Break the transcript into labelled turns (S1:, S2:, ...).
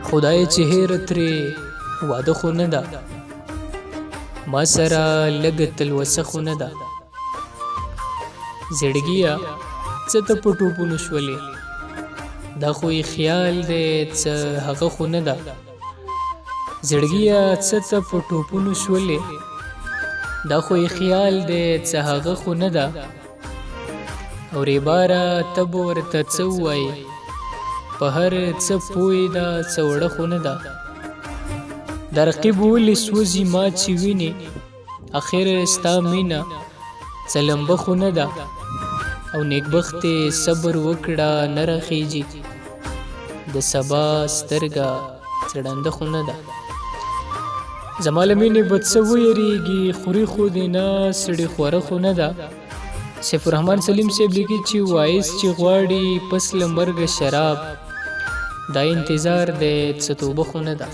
S1: خدای چې هېره ترې واده خو نه ده، ما سره لږه تلوسه خو نه ده. زړګیه څه ته په ټوپونو شولې، دا خو یې خیال دی څه هغه خو نه ده. زړګیه څه ته په ټوپونو شولې، دا خو یې خیال دی څه هغه خو نه ده. او ریباره ته به ورته څه ووایې، په هر څه پوه ده څه وړه خو نه ده. دا رقیب ولې سوځي ما چې ویني، اخر ستا مینه څه لمبه خو نه ده. او نیکبختې صبر وکړه نه راخیږي، د سبا سترګه څه ړنده خو نه ده. زما له مینې به څه ویریږي، خوري خو دې نه سړي خوره خو نه ده. سیف الرحمن سلیم صاحب لیکي چې وایس چې غواړي پس له مرګه شراب، دا انتظار دی څه توبه خو نه ده.